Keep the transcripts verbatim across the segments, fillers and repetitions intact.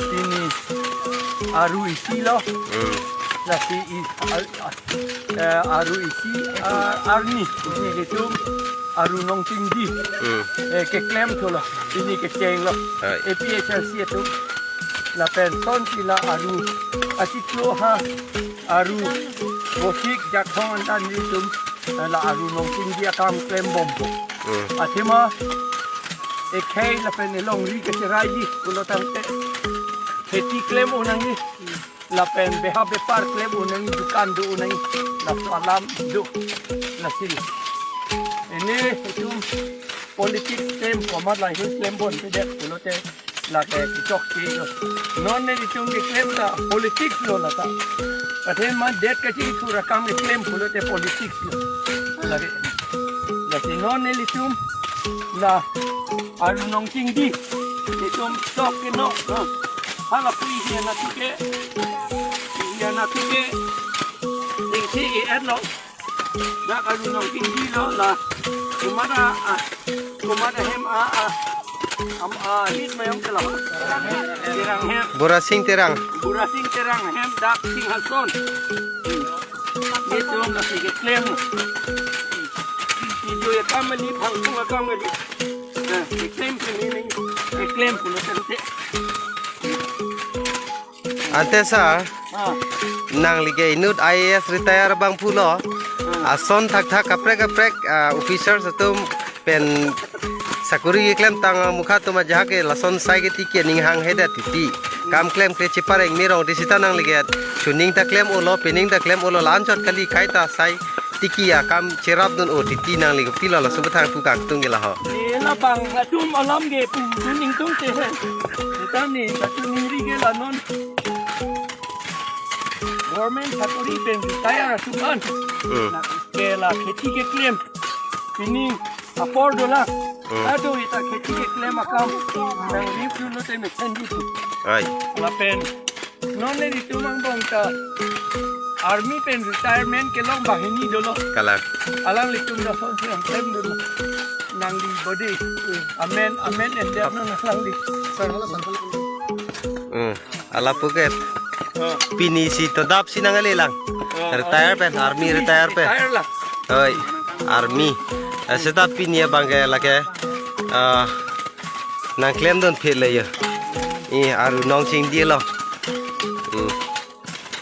Pini aru isi lo. Hmm. Lasi i, a, a, eh, aru isi, ah, arni. Pini itum aru Nongchingdi. Hmm. Eh, keklem thulo. Pini kecheng lo. Hai. A P H L C atum. Lapen sonsi la aru achiklo ha aru Vosik Jakhong antan itum la aru Nongchingdi akam klembompo. Hmm. Athema ekhei lapen elongri kacheraiji pulo tangte kheti klem-o nangji. Lapen beha bepar klem-o nangji, dukan do-o nangji. Laso alam do. Lasi. Pini itum politics klem komat lahei klembompedet pulote lake kechokche lo. Non nelitum keklem ta politics lo lata. Athema det kachingthur akam keklem pulote politics lo. Lake. Lasi non nelitum la aru Nongchingdi itum chok ke no. Hala pui hi ana tuke. Hi ana tuke. Ning si i et lo. Dak aru Nongchingdi lo la. Komat a, a, komat ahem a, a, am, a, hit mayong ke la. Terang hem. Burasing Terang. Burasing Terang hem dak Singhason. Itum lasi keklem. Ijo ya kam ni phang phang kam ni. Nah, keklem ke ni ni. Keklem pulo tangte. Ante sir, ah, nangli ke inut I A S retire abang pulo. Ah. Ason thakthak kaprek kaprek, ah, officers atum pen sakori keklemtang amukha atum ajahak ke lason sai ketiki aning hanghedet titi. Kam klemkle chepareng mirong di sita nangli ke chuning ta klem-o lo, pining ta klem-o lo, la-anchot kali kaita sai tiki akam cherapdun-o titi nangli kopilo laso bethang pu kangtung ke la ho. Ni labang atum alam ke pudun ingtung te he. Kita ni katu ningri ke la non. Government sakori pen retire atum an. Hmm. Ke la kheti keklem. Pini apor dolang. Hmm. Ado ita kheti keklem akam. Nangli pulote mesen di tu. Ai. Lapen non nelitum angbong ta army pen retirement kelong banghini dolo. Kalang. Alanglitum dak sonsi klem dolo. Nangli body. Amen, amen, and then non alangli. Hmm. Ala puket. Oh. Pini si todap si nangkali lang. Oh, retire pen, army retire pen. Retire lang. Oi, army. Eh, seta pini abang ke lake, ah, nangklemdun phit le yo. I aru Nongchingdi lo. Hmm.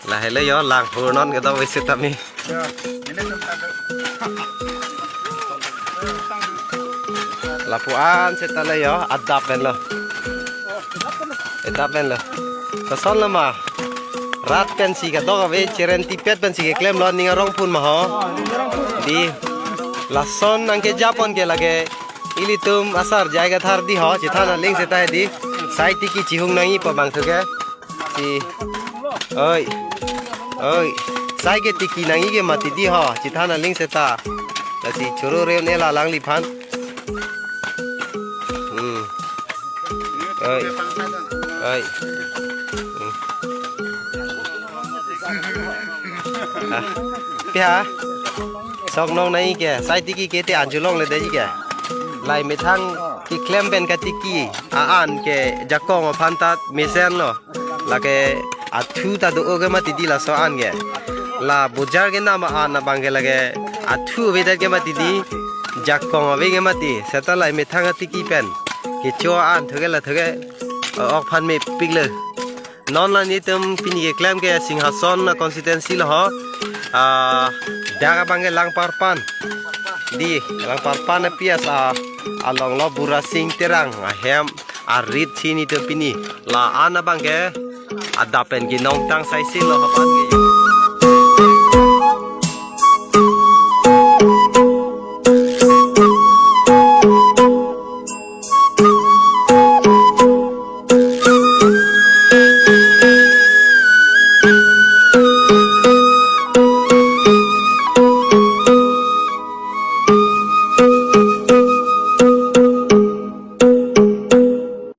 Lahelo yo, lang hurnon kedo wese tami. Ya, ini tentang lapu-an seta le yo, adap pen lo. Adap pen lo. Koson lo ma. Rat pensi kadokave, cheren tipet pensi keklem lo, ning arong pun ma ho. Di lason nangkejapon ke lake ilitum asar jai kathar di ho, chethan aling seta di. Sai tiki chihung nangji pu abang thu ke. Si. Oi. Oi. Sai ketiki nangji ke mati di ho. Chethan aling seta. Lasi choro reon ela alangliphan. Hmm. Oi. Oi. Hmm. Ah. Pia. Sok nong nangji ke. Sai tiki ke te anjulong le de ji ke. Lai methang keklem pen katiki. A-an ke jakong aphan ta mesen lo. Lake athu ta do-o ke mati di laso an ke. La bojar ke nama an abang ke lake athu avedet ke mati di, jakong ave ke mati. Seta lai methang atiki pen kecho an thu ke la thu ke, eh, ok aphan mepik le. Non la nelitum pini keklem ke Singhason constituency lo ho. Ah, dak abang ke Langparpan. Di Langparpan apias a along lo Burasing Terang ahem arit si nelitum pini la-an abang ke adap pen kenong tang sai si lo hapan ke.